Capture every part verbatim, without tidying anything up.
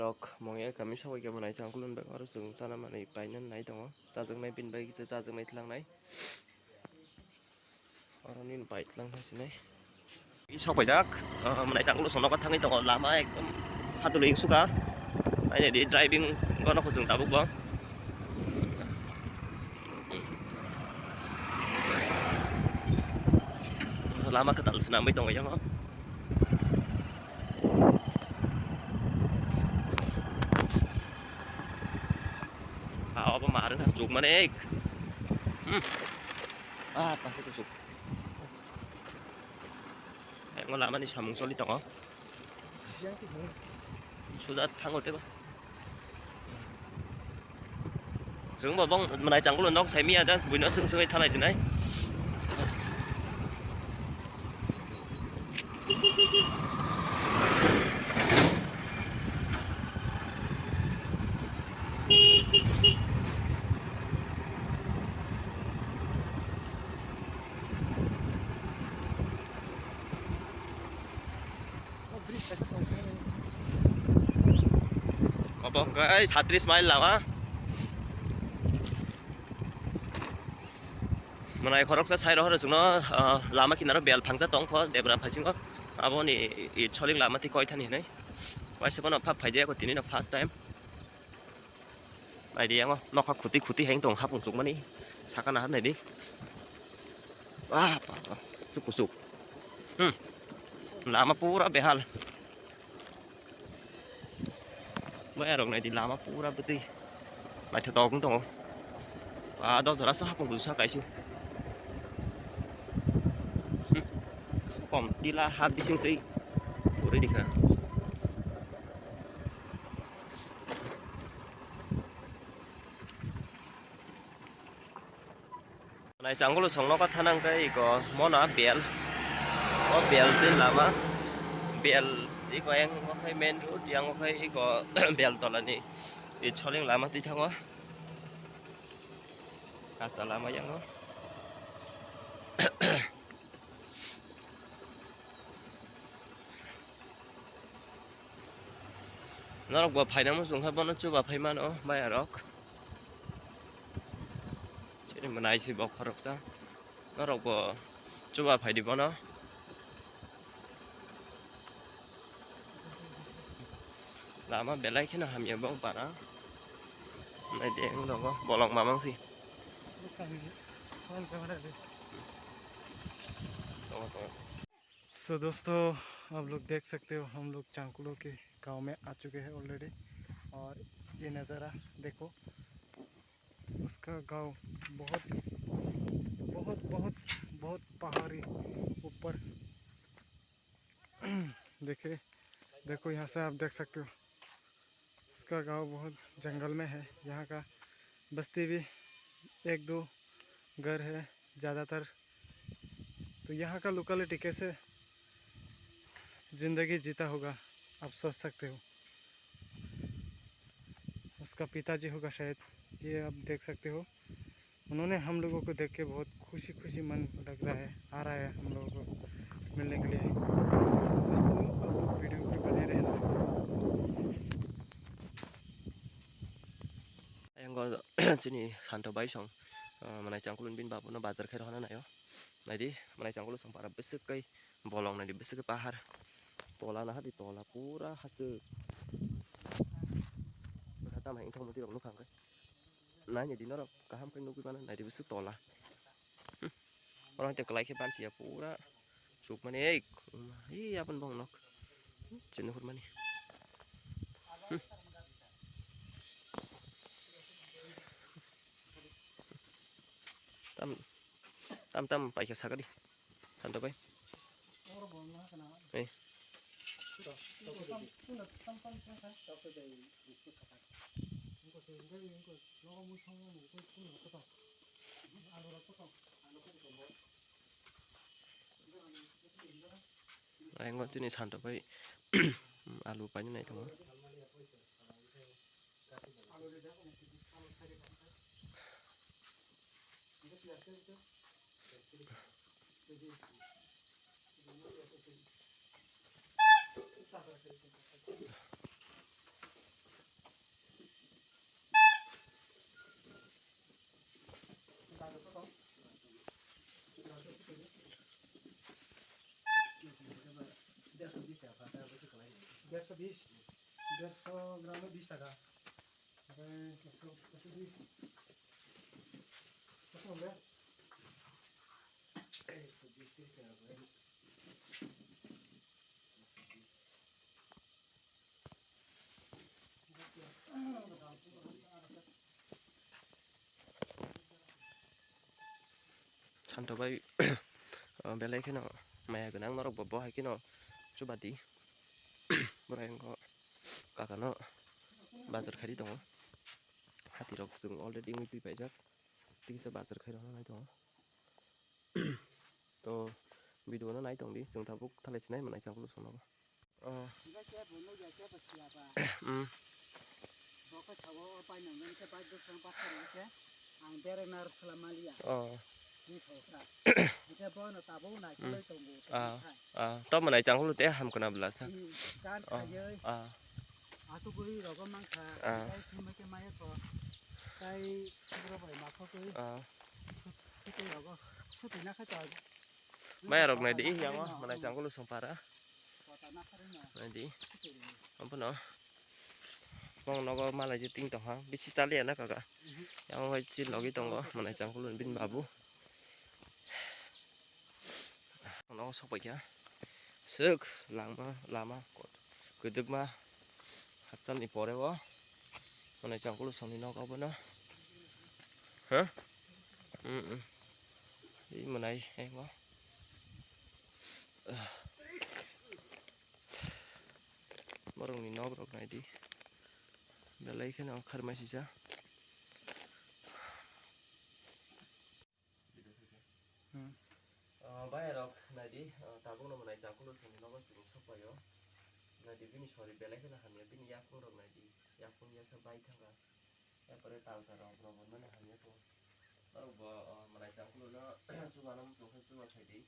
Ok, mungya kami sawi khe mwnai changkulun bai oro chwng chana manwi paina nai tongo. Chajaknai bini bai kisa chajaknai tlangnai. Oro nini bai tlang thang sinai. Sok paijak, ah, mwnai changkulu song nogo thangwi tongo, lama ekdom hatulwi wngsuka. Aini di driving bono kuchung tabuk bo. Lama kwtal swnamwi tongo yango. Ah, obo ma rwngkha chukmani. Hmm. Ah, pasa kuchuk. Ayang lamani samung choli tongo. Suja thango tebo. Chwng bo bong mwnai changkulo nok sai miya, just buino swng swngwi thanai sinai. Obo hwnkhe satris mile lama. Mwnai khoroksa sai rohoro chwngno, ah, lama kinaro bel phangsa tongkho debra phaisingo. Aboni i soling lama tei koithani hinwi. Waisa bono phap phaijak tini no first time. Naidi yango nokha khuti khuti hai tong hapung chukmani. Saka nahar naidi. Wah, pa, pa. Chuk kuchuk. Hmm. Lama pura behal. Bayarok naidi lama pura bwtwi. Naithotok wng tongo. Ah, dos jora sa hapung kuchuk sa kaising. Hmm. Kom tila ha bising twi. Puri dikha. Nai changulu song noka thanang khe iko mona bel. O bel twi lama. Bel iko yang okhai main road, yang okhai iko bel tolani. I choling lama twi thango. Kacha lama yango. Norok bo phaina muchung kha bono chuba phai mano maya rok. Chini mwnai se bok khoroksa. Norok bo chuba phai di bono. Lama belai kheno hamya bong para. Nai de ang nogo bolong mamang si. Tongo, tongo. सो दोस्तों, आप लोग देख सकते हो, हम लोग चांकुलो के गांव में आ चुके हैं ऑलरेडी। और ये नज़ारा देखो, उसका गांव बहुत, बहुत, बहुत, बहुत पहाड़ी ऊपर। देखिए, देखो, यहाँ से आप देख सकते हो, उसका गांव बहुत जंगल में है। यहाँ का बस्ती भी एक दो घर है ज़्यादातर। तो यहाँ का लोकेलिटी कैसे ज़िंदगी जीता होगा, आप सोच सकते हो। उसका पिताजी होगा शायद, ये आप देख सकते हो। उन्होंने हम लोगों को देख के बहुत खुशी खुशी मन लग रहा है, आ रहा है हम लोगों को मिलने के लिए। दोस्तों, आप लोग वीडियो पे बने रहना। Ayang go chini Santo bai song, ah, mwnai changkulun bini babuno bazar khe rohorna naio. Naidi, mwnai changkulu song para bwswk kai bolong naidi, bwswk kai pahar. Tola naha di, tola pura haswk. Naha tamo hai wngthok mwtwi rok nukha hwnkhe. Naini di norok kaham khe nugwi mano, naidi bwswk tola. Hmm. Oro hai kwlai khe banchiya pura. Chukmani, ei, ei, aboni bong nok. Chini hurmani. Hmm. Tam, tam, tam, paikha sakadi. Santo bai. Ei. Ayang o chini Santo bai alu paina nai tongo. বিশ, দেড়শো গ্রামে বিশ টাকা। তারপরে একশো, একশো বিশ। কত হবে? একশো বিশ, তিরিশ টাকা করে। Santo bai, belai kheno maya gwnang norok bo, bo hai kheno chubadi. Borok engkho kakano bazar khaidi tongo. Hatirok chwng already wngwi twi paijak. Tikisa bazar khai rwna nai tongo. To video no nai tongdi, chwng tabuk thalai chinai manai changkulu songno. Oh. Hingke kebo nukya, kebo siyaba. Hmm. Bo khe sabo, o pai nang nang khe bai bwswk bathar rw khe ang bereng nar sala maliya. Oh. Ni thokra. Hingke bono tabuk naikolwi tongo, ah, tongkha. Ah, to manai changkulu te ham khna bwla sa. Hmm, gan oh, khaiwi. Ah. Atugwi rogo mankha, ah, tei thumbai khe maya kho. Tei boro bai ma khogwi. Ah. Sut-, sutwi rogo. Sutwi na khe to. Maya rok nai di, yango manai changkulu song para. Naidi. Obono. Bong nogo malai je ting tongha. Bisi chaliya na kaka. Yang hai chi logi tongo, manai changkulu bini babu. Nogo sok paikha. Suk langma, lama kot. Kwdwkma. Hapsal ni pore o. Manai changkulu songni nogo obono. Ha? Mm, mm. I manai, eh, o. Borokni nok rok naidi. Belai kheno kharmai sijak. Hmm. Ah, bayarok naidi, ah, tabukno manai changkulu songni nogo chwng sokpaio. Naidi bini sori belai kheno hamya, bini yaphungrok naidi, yaphung yasa bai thangkha. Yapore talsa rok rwbwmani hamya tongo. Norok bo, o, manai changkulu no chubana muchung khe chuba phaidi.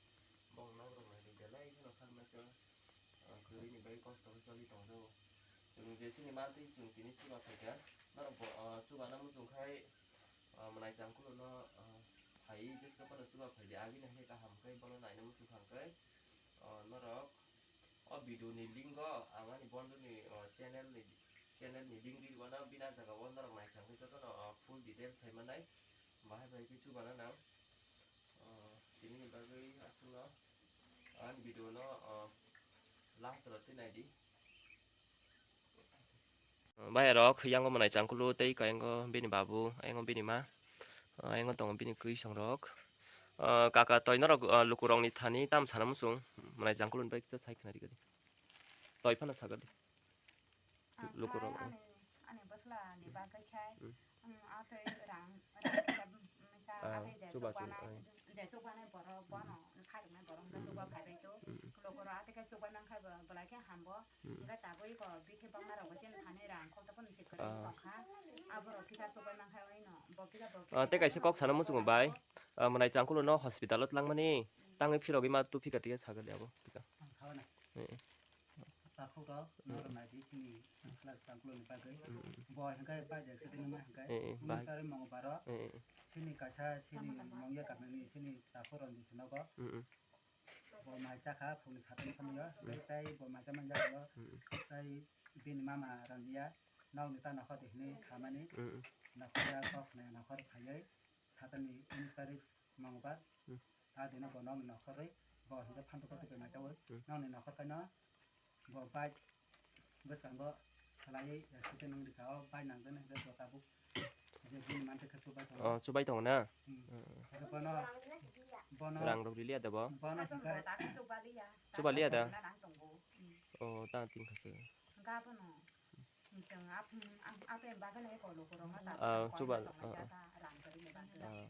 Bong nok rok naidi belai kheno kharmai chwng, o, kwrwini bai kosto khe choli tongjago. Chwng je chini mantwi chwng tini chuba phaikha. Norok bo, o, chubana muchung khai, o, manai changkulu no, o, phai jeska phano chuba phaidi. Agini hai kaham khe bono naina muchung thang khe, o, norok o video ni link o ang ani bondhu ni, o, channel ni, channel ni link ri rwna bini ah jaga o norok naithang khe jotono, o, full details sai manai. Bahai bai khe chubana nang. O, tini ni bagwi aswkno ani video no, o, last rw twi naidi. Bayarok yango manai changkulu tei kayango bini babu, ayango bini ma, ayango tongo bini kwisong rok. Ah, kaka toi norok, ah, lukurokni thani tam sana muchung manai changkulu ni bai kisa sai khna rikadi. Toi phano sagadi. Lukurok, ani, ani bwsla ni bagwi khai, hmm, ah, tei rang, rang kisa, mm, sa, ah, ah, tei je chuba chukbanai, chuba, ai. Je chukbanai borok bono khairoknai borok wngkha chuba phaibai to. Hmm. Lukurok ah tei khe chukbai mankha bo, belai khe hambo. Hmm. Hingkhe tabuk iko bithi bokna rok bo chini thani rang khoksa phano se kwrwngwi tongkha. Aborok kisa chukbai mankha oi no, bo kisa bo, ah, tei kaisa kok sana muchungo bai. Ah, manai changkulu no hospital o twlangmani, hmm, tangwi phirogwi ma tubui kha tei sagadi abo kisa. Ang sabanai. Eh, eh. Takhuk rok, hmm, norok naidi chini khwlak changkulu ni bagwi. Hmm. Bo hingkhe bai de sitini ma hingkhe. Eh, eh, bai. Unis tarik Mongolbar o. Eh, eh. Chini kaisa chini Mongya kamini chini takhuk rok ni sinogo. Hmm, hmm. Bo mai chakha phungni satani somoi o. Hmm. Tei bo mai chamani jagao. Hmm. Tei bini mama Ranjiya nokni ta nokho de hinwi samani. Hmm, hmm. Nokho ya kok nai nokho phaiwi. Satani unis tarik Mongolbar. Hmm. Ta dino bo nokni nokhorwi bo hingke phantok kotor bai maichawi. Hmm. Nokni nokhor kaino bo bike bwskango khlaiwi accident wng rikha o bike nangjaknai hwnkhe bo tabuk je bini mantwi khe chubai tongo. Oh, chubai tongo na? Hmm. Hmm. Hwnkhe bono, bono rang rok riliya da bo? Bono hwnkhe chuba liya da? Oh, ta tin kha se. Hwnkhe abono. Chwng aphung, ang, aphung bagwi nai kolo korokma ta ah, bwskango chuba, tongnai ah, jata rang kwrwini bagwi. Ah.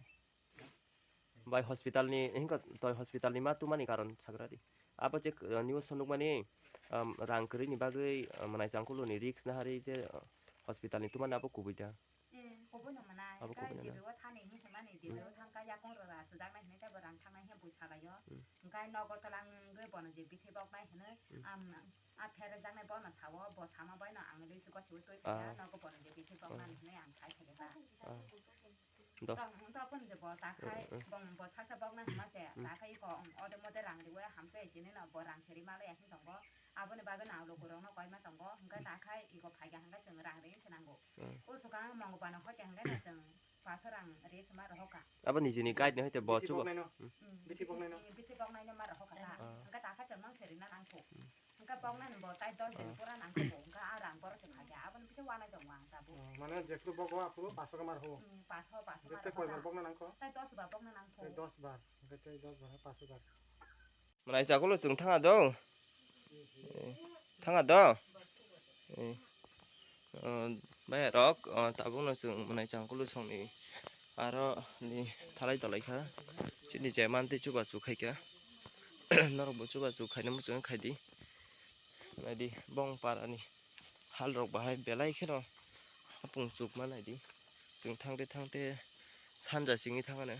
Bai hospital ni, hinka toi hospital ni ma tumani karon sagra di. Abo je, uh, news o nukmani, um, rang kwrwini bagwi, uh, manai changkulu ni risk nahari je, uh, hospital ni tumani abo kubui da. Eh, kubui no manai. Abo kubui no manai. Jebe o thani hinwi hwnmani, jebe o thangkha yakung rwra sujaknai hinwi tei bo rang thangnai hinwi bui salaio. Hmm. Hwnkhe nogo twlang wngwi bono je bithi boknai hinwi, hmm, am, A pherjaknai bono sao, bo sama bai no ang risi gosiwi twi phaiya, ah, nogo bono je bithi boknani hinwi ang sai khaikha ta. Ah. Do. Tong hwn to phone je bo ta khai, bong bo saksa bok na hima se, ta khai ko, ode mode rang riwe ham pe sini no bo rang seri ma le ya hin tongo. Aboni bagwi nang luku rok no koi ma tongo. Hwnkhe ta khai iko phai kha hwnkhe chwng rang ri se nango. O swkang mongo bano hoi kha hwnkhe no chwng paso rang ri se ma rohor kha. Abo nijini guide ni hoite bo chubo. Bithi bok nai no. Bithi bok nai no. Bithi bok nai no ma rohor kha ta. Hwnkhe ta khai chwng mang seri na nang kho. Hwnkhe boknani bo tai dos din pura nang khe bo, hwnkhe a rang borok se phai kha, aboni bisa wana jong wang tabuk. Oh, mane jephru bok o aphuru paso khe mar ho. Hmm, paso, paso mar ho. Tei koi bar bokna nang kho? Tai dos bar bokna nang kho. Tei dos bar, hwnkhe tei dos bar, paso bar. Mwnai chakolo chwng thanga do. Eh, thanga do. Eh. Oh, bai rok, oh, tabukno chwng mwnai chakolo songni. Aro ni thalai tolai kha. Chini je mantwi chubachu khai kha. Norok bo chubachu khaina muchung khai di. Naidi bong para ni hal rok bahai belai kheno hapung chukma naidi. Chwng thangte thangte sanja singwi thangano.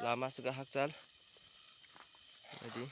Lama swkha hakchal. Naidi.